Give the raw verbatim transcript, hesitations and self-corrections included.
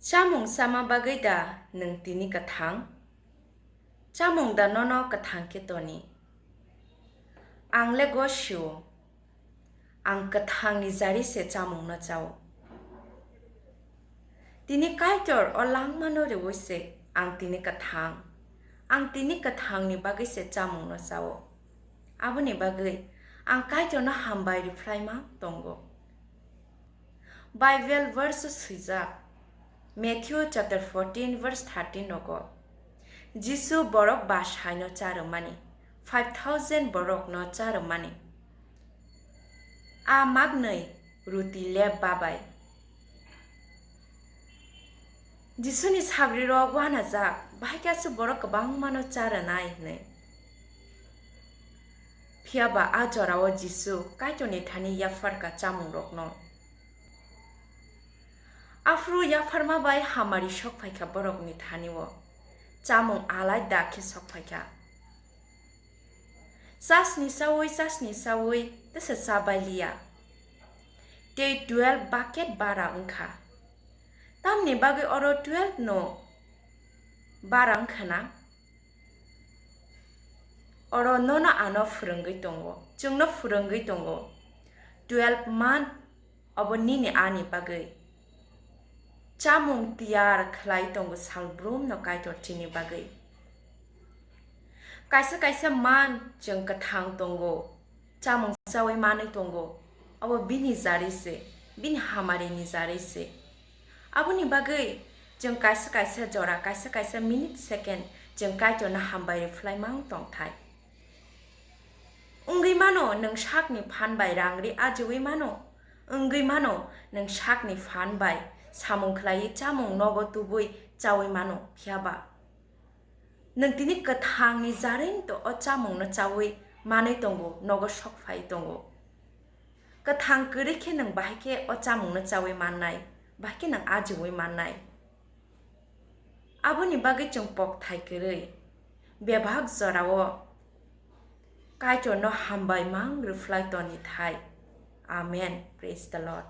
Chamung chama bagwi da nwng tini kwthang? Chamung da nono kwthang khe toni? Ang le gosio, ang kwthangni jari se chamungno chao. Tini Kaitor o langmano rwui se ang tini kwthang, ang tini kwthangni bagwi se chamungno chao. Aboni bagwi ang Kaitorno hambai rwphlaima tongo. Bible verse o swijak, Matthew chapter fourteen verse thirteen rogo, Jisu borok ba saino charwmani, five thousand borokno charwmani. A maknwi ruti leb babai. Jisuni sagrirok uanajak, bahai khe aswk borok kwbangmano charwnai hwnwi. Phiya ba a jorao Jisu Kaitorni thani yapharkha chamungrokno. Aphuru yapharma bai hamari sok phaikha borokni thani-o, chamung alai da khe sok phaikha. Chasni chaui, chasni chaui, tesa cha bai liya. Tei twelve bucket bara wngkha. Tamni bagwi oro twelve no bara wngkha na? Oro nono ano phwrwngwi tongo, chwngno phwrwngwi tongo. Twelve month obo nini ani bagwi chamung tiyar khlai tongo salbrumno Kaitor chini bagwi. Kaisa kaisa man chwng kwthang tongo, chamung chaui manwi tongo, obo bini jari se, bini hamarini jari se. Aboni bagwi chwng kaisa kaisa jora, kaisa kaisa minute, second chwng Kaitorno hambai rwphlai mang tongthai. Wngwi mano nwng sakni phan bai rang ri ajiui mano, wngwi mano nwng sakni phan bai samung khlaiwi chamung nogo tubui chaui mano, phiya ba nwng tini kwthangni jarwino o chamungno chaui manwi tongo, nogo sok phai tongo. Kwthang kwrwi khe nwng bahai khe o chamungno chaui mannai, bahai khe nwng ajiui mannai. Aboni bagwi chwng pokthai kwrwi bebak jorao Kaitorno hambai mang rwphlai toni thai. Amen. Praise the Lord.